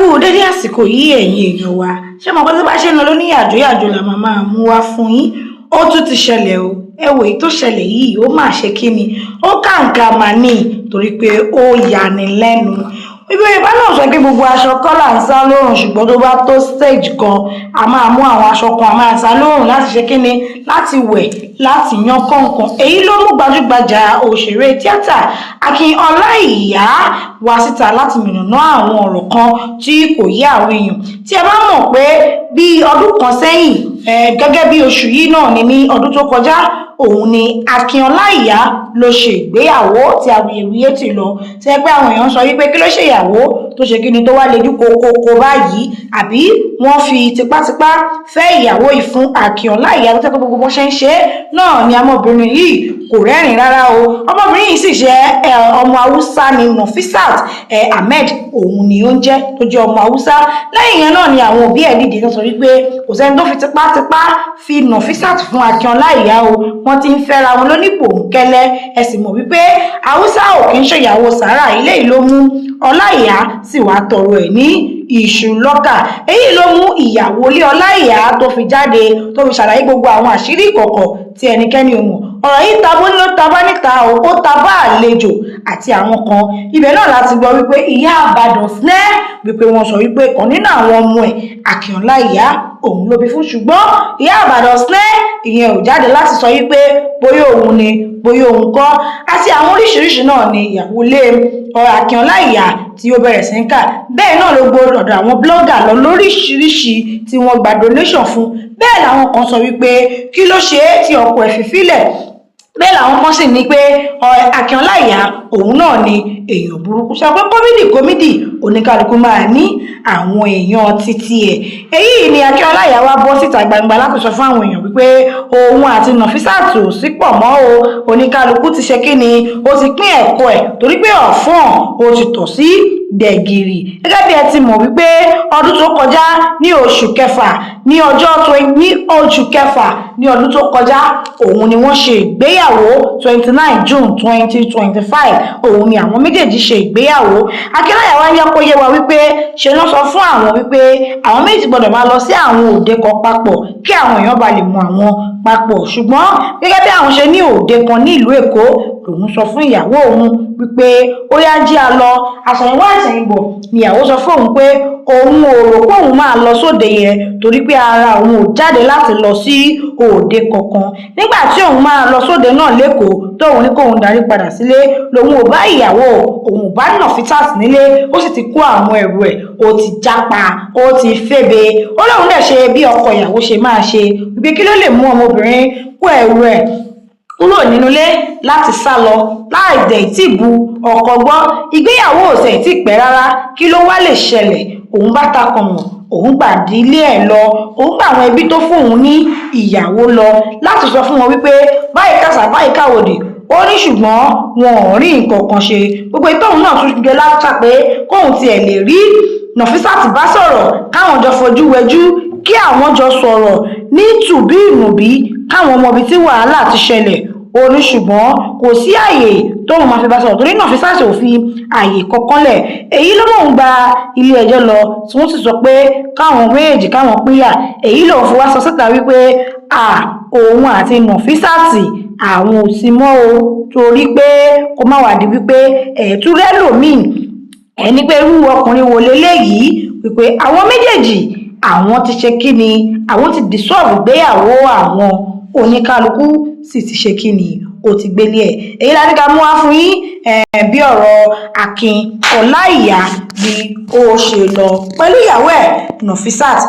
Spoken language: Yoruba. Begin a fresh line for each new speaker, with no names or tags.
Kú dédé àsìkò yìí, ẹ̀yin èèyàn wa. Ṣé mo pé tó bá ṣe ń lọ lóní yàjóyàjó la máa máa mú wá fún yín. Ó tún ti ṣẹlẹ̀ o. Ẹ wò, èyí tó ṣẹlẹ̀ yìí, ó mà ṣe kí ni, ó kàǹkà mà ní, torí pé ó yani lẹ́nu. Ibi Yorùbá náà sọ pé gbogbo aṣọ kọ́ là ń sá lóòrùn, ṣùgbọ́n tó bá tó stage kan, a máa mú àwọn aṣọ kan, a máa sá lóòrùn láti ṣe kí ni, láti wẹ̀, láti yan kọ̀ọ̀kan. Èyí ló mú gbajúgbajà òṣèré tíátà Akin Ọláìyá wá síta láti yànnàná àwọn ọ̀rọ̀ kan tí kò yé àwọn èèyàn. Tí ẹ bá mọ̀ pé bí ọdún kan sẹ́yìn, gẹ́gẹ́ bí oṣù yìí náà ni ní ọdún tó kọjá, òun ni Akin Ọláìyá ló ṣe ìgbéyàwó tí awuyewuye ti lọ, tí ẹ pé àwọn èèyàn sọ wípé kí ló ṣe ìyàwó tó ṣe kíni tó wá lejú kokoko báyìí, àbí wọ́n fi tipátipá fẹ́ ìyàwó yìí fún Akin Ọláìyá, tó tẹ́ pé gbogbo bó ṣe ń ṣe é náà ni ọmọbìnrin yìí kò rẹ́rìn rárá o. Ọmọbìnrin yìí sì ṣe ọmọ Haúsá ni. Nafisat Ahmed òun ni ó ń jẹ́, tó jẹ́ ọmọ Haúsá. Lẹ́yìn yẹn náà ni àwọn òbí ẹ̀ dìde tó sọ wípé kò sẹ́ni tó fi tipátipá fi Nafisat fún Akin Ọláìyá o, wọ́n ti ń fẹ́ra wọn lónípò kẹ́lẹ́. Ẹ sì mọ̀ wípé Haúsá ò kì í ṣèyàwó sàárà. Ilé yìí ló mú Ọláìyá sì wá tọrọ ẹ̀ ní iṣu lọ́kà. Èyí ló mú ìyàwó ilé Ọláìyá tó fi jáde, tó fi ṣàlàyé gbogbo àwọn àṣírí ìkọ̀kọ̀ tí ẹnikẹ́ni ò mọ̀. Ọ̀rọ̀ yìí ta bó ló ta bá níta o, ó ta bá àlejò àti àwọn kan. Ibẹ̀ náà láti gbọ́ wípé ìyá Àbàdàn snẹ́ wípé wọ́n sọ wípé kan nínú àwọn ọmọ ẹ̀, Akin Ọláìyá, òun ló bí fún, ṣùgbọ́n ìyá Àbàdàn snẹ́ ìyẹn ò jáde láti sọ wípé bóyá òun ni, bóyá òun kọ́. Àti àwọn oríṣiríṣi náà ni ìyàwó ilé Akin Ọláìyá tí ó bẹ̀rẹ̀ sí ń kà. Bẹ́ẹ̀ náà ló gbọ́ ọ̀dọ̀ àwọn blogger lọ lóríṣiríṣi tí wọ́n gba donation fún. Bẹ́ẹ̀ làwọn kan sọ wípé kí ló ṣe é tí ọkọ ẹ̀ fi fílẹ̀. Bẹ́ẹ̀ làwọn kan sì ní pé Akin Ọláìyá òun náà ni èèyàn burúkú. Sọ pé comedy comedy, oníkálukú máa ní àwọn èèyàn títí ẹ̀. Èyí ni Akin Ọláìyá wá bọ́ síta gbangba láti sọ fún àwọn èèyàn wípé òun àti Nafisat ò sí pọ̀ mọ́ o. Oníkálukú ti ṣe kí ni, ó ti pín ẹ̀kọ́ ẹ̀, torí pé ọ̀fọ́n ó ti tọ̀ sí gbẹ̀gìrì. Gẹ́gẹ́ bí ẹ ti mọ̀ wípé ọdún tó kọjá ní oṣù kẹfà, ní ọjọ́ ní oṣù kẹfà ní ọdún tó kọjá, òun ni wọ́n ṣe ìgbéyàwó. 29 June 2025 òun ni àwọn méjèèjì ṣe ìgbéyàwó. Akin Ọláìyá wá ń yẹ kó yé wa wípé ṣe ló sọ fún àwọn wípé àwọn méjì gbọ́dọ̀ máa lọ sí àwọn òde kan papọ̀ kí àwọn èèyàn bá lè mọ àwọn papọ̀. Ṣùgbọ́n gẹ́gẹ́ bí àwọn ṣe ní òde kan ní ìlú Èkó, lòun sọ fún ìyàwó òun wípé ó yá, jí a lọ. Àṣàyìnwá àṣàyìnbọ̀ níyàwó sọ fún òun pé òun ò rò pé òun máa lọ sóde yẹn, torí pé ara òun ò jáde láti lọ sí òde kankan. Nígbà tí òun máa lọ sóde náà lÉkòó, tóun ní kóun darí padà sílé, lòun ò bá ìyàwó òun, ò bá Nafisat nílé. Ó sì ti kó àwọn ẹrù ẹ̀, ó ti jápa, ó ti fébè. Ó lóun dẹ̀ ṣe bí ọkọ ìyàwó ṣe máa ṣe, wípé kí ló lè mú ọmọbìnrin kó ẹrù ẹ̀ kúrò nínú ilé láti sá lọ láì dẹ̀ tí bu ọkọ gbọ́? Ìgbéyàwó ò sẹ̀ tí pẹ́ rárá, kí ló wá lè ṣẹlẹ̀? Òun bá takọ̀mọ̀, òun gbà dé ilé ẹ̀ lọ, òun gbà àwọn ẹbí tó fún òun ní ìyàwó lọ láti sọ fún wọn wípé báyìí kàṣà, báyìí káwòdì. Ó ní ṣùgbọ́n wọn ò rí nǹkan kan ṣe. Gbogbo ìtọ́hún náà tún gbé látà pé kóun tiẹ̀ lè rí Nafisat bá sọ̀rọ̀, káwọn jọ fojú wẹjú, kí àwọn jọ sọ̀rọ̀ ní tùbí ìnùbí, káwọn mọ ibi tí wàhálà ti ṣẹlẹ̀. Ó ní ṣùgbọ́n kò sí àyè tóun máa fi bá sọ̀rọ̀, torí Nafisat ò fi àyè kankan lẹ̀. Èyí ló mọ̀ ń gba ilé ẹjọ́ lọ, tí wọ́n sì sọ pé káwọn méjèèjì káwọn pínyà. Èyí lòun fi wá sọ síta wípé à òun àti Nafisat àwọn ò sí mọ́ o, torí pé kó má wàá di wípé ẹ̀ẹ́dúrẹ́ lòmíì ẹni pé irú ọkùnrin wo leléyìí, wípé àwọn méjèèjì àwọn ti ṣe kí ni, àwọn ti dissolve ìgbéyàwó àwọn, oníkálukú sì ti ṣe kí ni, ó ti gbélé ẹ̀. Èyí la ní ká mú wá fún yín bí ọ̀rọ̀ Akin Ọláìyá bí ó ṣe lọ pẹ̀lú ìyàwó ẹ̀ Nafisat.